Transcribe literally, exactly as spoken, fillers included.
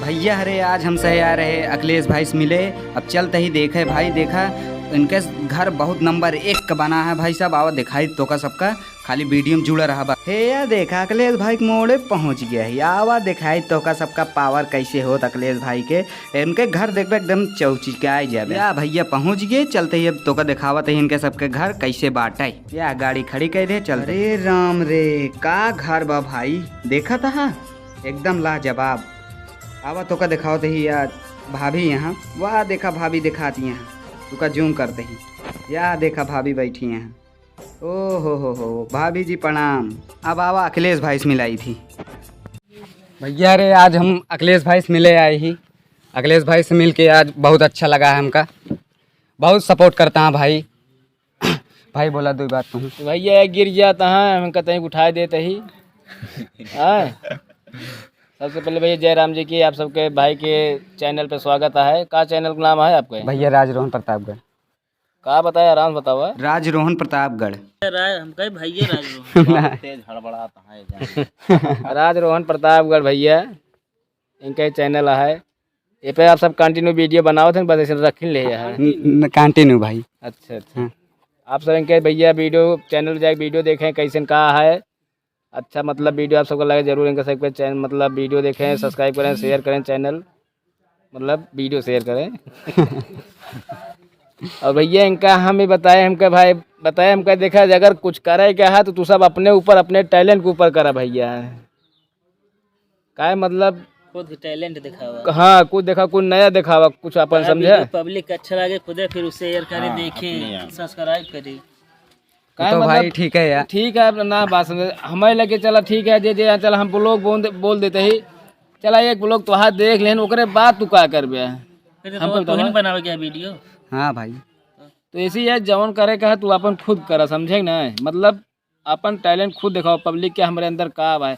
भइया हरे, आज हमसे आए रहे अखिलेश भाई से मिले। अब चलते ही देखे भाई, देखा इनके घर बहुत नंबर एक का बना है भाई साहब। आवा दिखाई तोका सबका, खाली वीडियो में जुड़ा रहा बा। हे या देखा अखिलेश भाई के मोड़े पहुँच गया है। आवा दिखाई तोका सबका पावर कैसे होत अखिलेश भाई के। इनके घर देखबे एकदम चौचिकाई जाबे। या भइया पहुँच गए, चलते ही अब तोका दिखावत ही इनके सबके घर कैसे बाटे। या गाड़ी खड़ी कर दे, चलते। अरे राम रे, का घर बा भाई, देखत हा एकदम लाजवाब। आवा तोका दिखावत ही या भाभी यहाँ। वाह देखा भाभी दिखाती यहाँ, तोका जूम करते ही। या देखा भाभी बैठी यहाँ। ओ हो हो हो, भाभी जी प्रणाम। अब आवा अखिलेश भाई से मिलाई थी। भइया रे, आज हम अखिलेश भाई से मिले आए ही। अखिलेश भाई से मिल के आज बहुत अच्छा लगा है हमका, बहुत सपोर्ट करता है भाई। भाई बोला दो बात तुम। तो भइया गिर जाता है, हमका तनिक उठाए देते ही। हाँ। सबसे पहले भइया जय राम जी की, आप सबके भाई के चैनल पे स्वागत है। का चैनल का नाम है आपके? भइया राज रोहन प्रतापगढ़। का बताए, आराम से बतावा। राज रोहन प्रतापगढ़। राज, हम कहे भइया राज रोहन। बहुत तेज हड़बड़ात है जान। राज रोहन प्रतापगढ़ भइया, इनका चैनल है, ये पे आप सब कंटिन्यू वीडियो बनावत हैं, बस ऐसे रखिन ले है। न, न, कंटिन्यू भाई। अच्छा, अच्छा। हाँ। आप सब इनके भइया वीडियो, चैनल जाके वीडियो देखें, कैसन का है। अच्छा, मतलब वीडियो आप सबको लगे, जरूर इनका सबके चैनल, मतलब वीडियो देखें, सब्सक्राइब करें, शेयर करें चैनल, मतलब वीडियो शेयर करें। और भइया इनका हम ही बताए, हमका भाई बताए, हमका देखा, अगर कुछ करे के है तो तू सब अपने ऊपर, अपने टैलेंट के ऊपर करा भइया। काहे मतलब खुद के टैलेंट दिखावा। हाँ, कुछ देखा, कुछ नया दिखावा, कुछ अपन समझे। पब्लिक अच्छा लगे, खुदे फिर उसे शेयर करे, हाँ, देखे, अपने आप। सब्सक्राइब करे। काहे तो मतलब, भाई ठीक है यार। ठीक है, अपना ना बात समझे, हमें लगे चला ठीक है, जे जे चला हम ब्लॉग बोल दे-, बोल देते ही, चला एक ब्लॉग तोहार देख लेन, ओकरे बाद तू का करबे? फिर हम तो तो तोहिन बतावा। बनावे के वीडियो। हाँ भाई। तो ऐसे ही है, जौन करे का है तू अपन खुद करा, समझे ना? मतलब अपन टैलेंट खुद दिखाओ पब्लिक के, हमरे अंदर का बा।